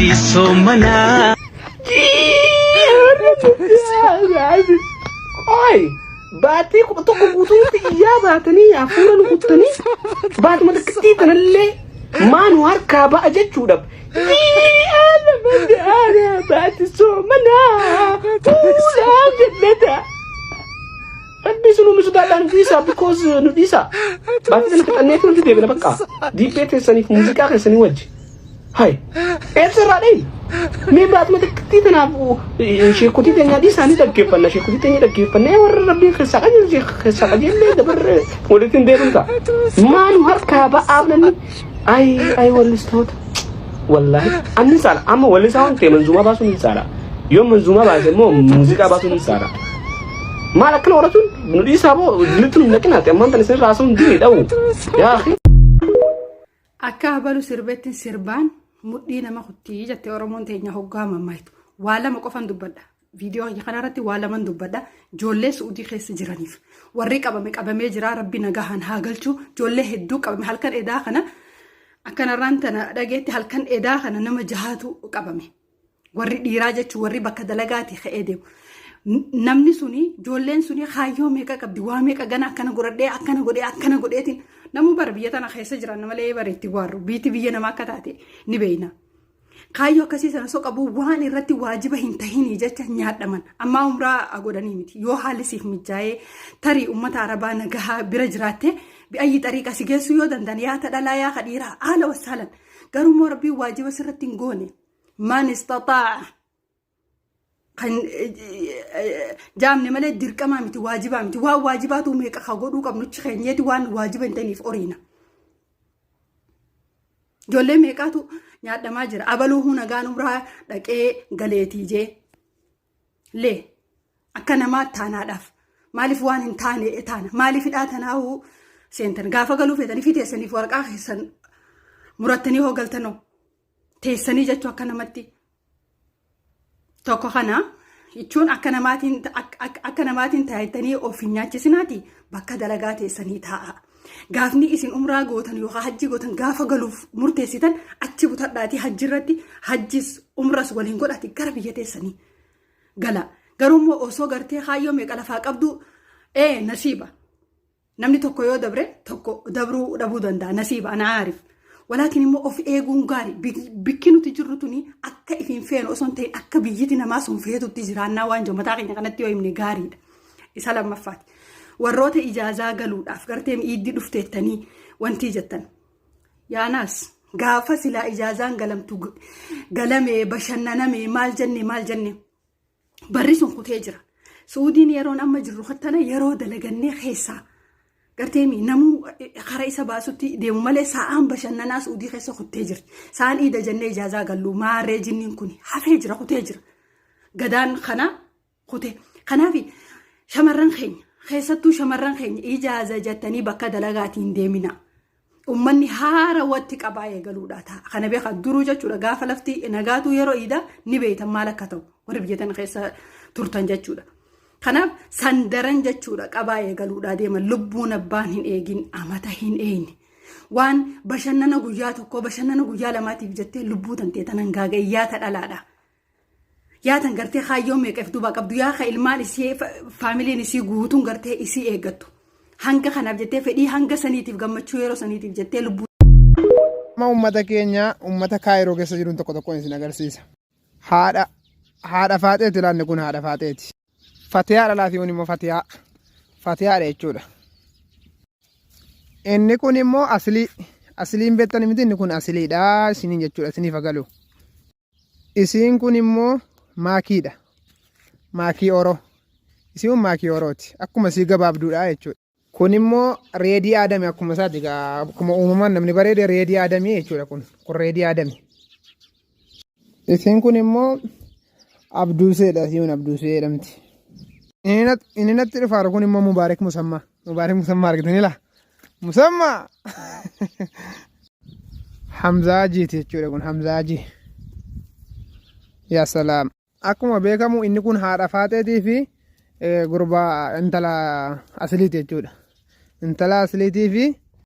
Baatii soomanaa. Qoy baatii 11 guutuutti iyyaa baatanii hafuura nu kuttanii baatuma xiqqittii tanallee maa nu harkaa ba'a jechuudhaaf. Baati soomanaa fuulaa jannata. Rabbi sun nu sodaadhaan nu dhiisa because nu dhiisa. Baatii sana fixannee nuti deebina bakka. Diiphee teessaniif muuziqaa keessanii wajji. Hay. Eessa irraa dhayin? Mee baatuma xiqqittii tanaaf sheekotii teenyaa dhiisaa ni dhaggeeffanna. Sheekotii teenya dhaggeeffannee warra rabbiin keessaa qajeelche keessaa qajeellee dabarree walitti hin deebiin ta'a. Maa nu harkaa ba'aaf namni ay ay wallistoota. Wallaahi anni saala amma wallisaa waan ta'e manzuumaa baasuun hin saala. Yoo manzuumaa baase immoo muuziqaa baasuun hin saala. Maal akkana godhatuun nu dhiisaa boo dilitti nu naqinaati ammaan tan isin raasuun dini dha'u. Yaa akhi. Akka abalu sirbetti sirbaan mudhii nama kuttii jette Oromoon teenya hoggaa mammaayitu. Waa lama qofan dubbadha. Viidiyoo kiyya kanarratti waa laman dubbadha. Ijoollee Su'uudii keessa jiraniif. Warri qabame qabamee jira rabbi nagahaan haa galchu. Ijoollee hedduu qabame halkan edaa kana akkanarraan tana dhageetti halkan edaa kana nama jahaatu qabame. Warri dhiiraa jechuun warri bakka dalagaatii ka'ee deemu. Namni suni ijoolleen suni kaayyoo meeqa qabdi waa meeqa gana akkana godhadhee akkana godhee akkana godheetiin namuu bara biyya tana keessa jiran malee bara itti waarru biitti biyya namaa akka taate ni beekna. Kaayyoo akkasii sana osoo qabu waan irratti waajiba hin tahinii jecha nyaadhaman ammaa umraa godhanii miti yoo haalli siif mijaa'ee tarii uummata arabaa nagahaa bira jiraatte bi'ayyi xariiqa si geessuu yoo danda'an yaa ta dhalaa yaa ka dhiiraa haala wassaalan garuu immoo rabbiin waajiba sirratti hin goone man istaxaa'a kan jaamne malee dirqamaa miti waajibaa miti waan waajibaatu meeqa ka godhuu qabnu keenyeeti waan waajiba hin ta'iniif oriina. Ijoollee meeqaatu nyaadhamaa jira abaluu nagaan umraa dhaqee galeetii jee lee akka namaa taanaadhaaf maaliif waan hin taane taana maaliif hidhaa tanaa'uu seentan gaafa galuu feetanii fi teessaniif waraqaa keessan murattanii hoo galtanoo teessanii jechuu akka namatti tokko kana jechuun akka namaatiin akka namaatiin taa'attanii of hin nyaachisinaati bakka dalagaa teessanii taa'a. Gaafni isin umraa gootan yookaan hajji gootan gaafa galuuf murteessitan achi butadhaatii hajji irratti hajjis umras waliin godhati gara biyya teessanii gala. Garuu immoo osoo gartee kaayyoo meeqa lafaa qabdu ee nasiiba. Namni tokko yoo dabre tokko dabruu dhabuu danda'a nasiiba ana aarif. Walaakin immoo of eeguun gaari bikki nuti jirru tuni akka ifiin feenu osoo hin ta'in akka biyyiti namaa sun feetutti jiraannaa waan jiru mataa keenya kanatti yoo himne gaariidha. Isa lammaffaati. Warroota ijaazaa galuudhaaf gartee iiddi dhufteettanii wantii jettan. Yaanaas gaafa silaa ijaazaan galamtu galamee bashannanamee maal jenne maal jenne. Barri sun kutee jira. Suudiin yeroon amma jirru tana yeroo dalagannee keessaa garteemi namuu kara isa baasutti deemu malee sa'aan bashannanaa Suudii keessa kuttee jirti. Sa'aan iida jennee ijaazaa gallu maarree jinniin kun hafee jira kutee jira. Gadaan kana kute. Kanaaf shamarran keenya keessattuu shamarran keenya ijaaza jettanii bakka dalagaatiin deemina. Ummanni haarawatti qabaa eegaluudha ta'a. Kana beekaa duruu jechuudha gaafa lafti nagaatuu yeroo iidaa ni beektan maal akka ta'u warri biyya tana keessa turtan jechuudha. Kanaaf sandaran jechuudha qabaa eegaluudha deeman lubbuun abbaan hin eegin amata hin eegne. Waan bashannana guyyaa tokkoo bashannana guyyaa lamaatiif jettee lubbuu tantee tanan gaaga'e yaata dhalaadha. Yaatan gartee kaayyoo meeqa if duubaa qabdu yaa ka ilmaan isii faamiliin isii guutuun gartee isii eeggattu. Hanga kanaaf jettee fedhii hanga saniitiif gammachuu yeroo saniitiif jettee lubbuu. Amma uummata keenya uummata Kaayiroo keessa jiruun tokko tokkoon isin agarsiisa. Haadha haadha faaxeeti laanni kun haadha faaxeeti. Fatiyaa dhalaati kun immoo fatiyaa. Fatiyaadha jechuudha. Inni kun immoo aslii. Asliin beektan miti inni kun asliidha isiniin jechuudha isiniif agalu. Isiin kun immoo maakiidha. Maakii oro. Isiin kun maakii orooti. Akkuma isii gabaabduudha jechuudha. Kun immoo reedii aadami akkuma isaati egaa akkuma uumamaan namni bareede reedii aadamii jechuudha kun. Kun reedii aadami. Isiin kun immoo abduuseedha. Isiin kun abduusee jedhamti. Inni natti dhufaaru kun immoo Mubaarik Musammaa. Mubaarik Musammaa argitanii laa? Musammaa! Hamzaa Hajiiti jechuudha kun Hamzaa Hajii. Yaa salaam. Akkuma beekamu inni kun haadha faaxeetii fi gurbaa intala asliiti jechuudha. Intala asliitii fi